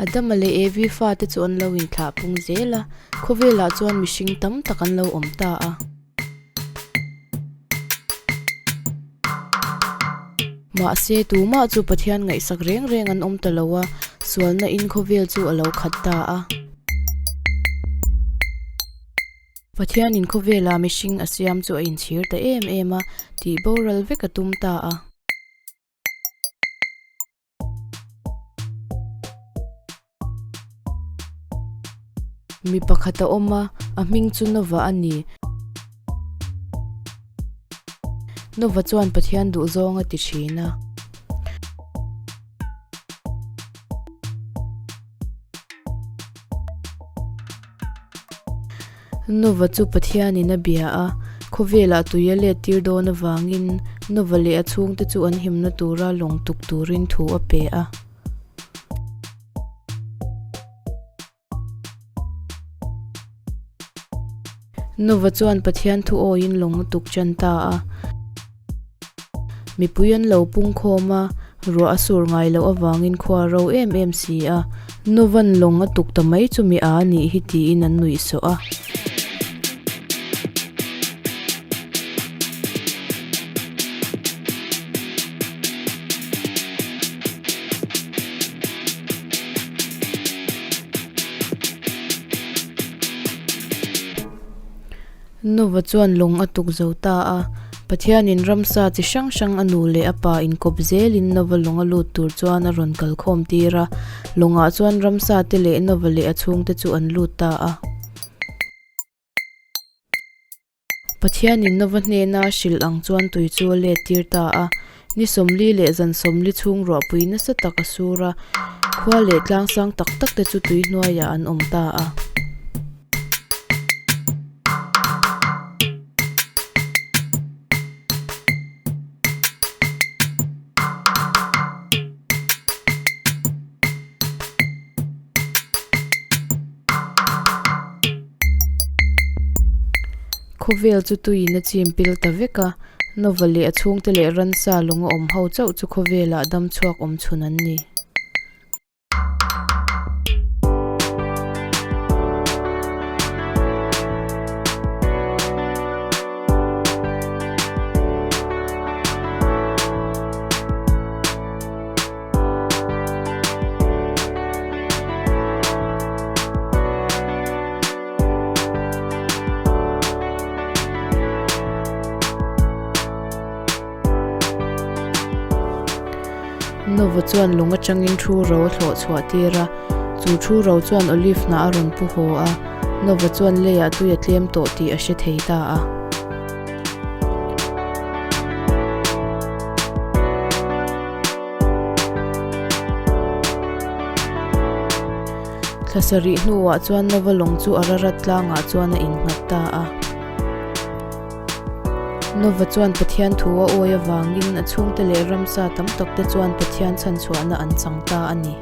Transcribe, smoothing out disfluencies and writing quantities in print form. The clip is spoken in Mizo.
Adama leh Evi fate chu an lo inthlah pung zel a, khawvelah chuan mihring tam tak an lo awm ta a. Mahse, tumah chu Pathian ngaihsak reng reng an awm ta lo a, sualna in khawvel chu a lo khat ta a. Pathianin khawvela mihring a siam chu a inchhir ta em em a, tih boral vek a tum ta a. Mi pakhat a awm a, a hming chu Nova a ni. Nova chuan Pathian duhzawng a ti thin a. Nova chu Pathianin a bia a, khawvelah tui a let tir dawn avangin Nova leh a chhungte chu an himna tura lawng tuk turin thu a pe a. Nova chuan Pathian thu awiin lawng a tuk tan ta a. Mipui an lo pung khawm a, ruah a sur ngai loh avangin khua a ro em em si a. Nova'n lawng a tuk ta mai chu mi a nih hi tiin an nuih sawh a. Nova chuan lawng a tuk zo ta a, Pathianin ramsa chi hrang hrang a nu leh a pa inkawp zelin Nova lawng a lut tur chuan a rawn kalkhawm tir a, lawngah chuan ramsa te leh Nova leh a chhungte chu an lut ta a. Pathianin Nova hnena a hrilh ang chuan tui chu a let tir ta a, ni sawmli leh zan sawmli chhung ruahpui nasa tak a sur a, khua leh tlang sang tak tak te chu tui hnuaiah an awm ta a. Khawvel chu tuiin a chim pil ta vek a, Nova leh a chhungte leh ransa lung a awm ho chauh chu khawvelah dam chhuak awm chhun an ni. Nova chuan lung atangin thu ro a thlawh chhuah tir a, chu thu ro chuan olive hnah a rawn pu haw a, Nova chuan leiah tui a tlem tawh tih a hre thei ta a. Thla sarih hnuah chuan Nova lawng chu Ararat tlangah chuan a innghat ta a. Nova chuan Pathian thu a awi avangin a chhungte leh ramsa tam takte chuan Pathian chhanchhuahna an chang ta a ni.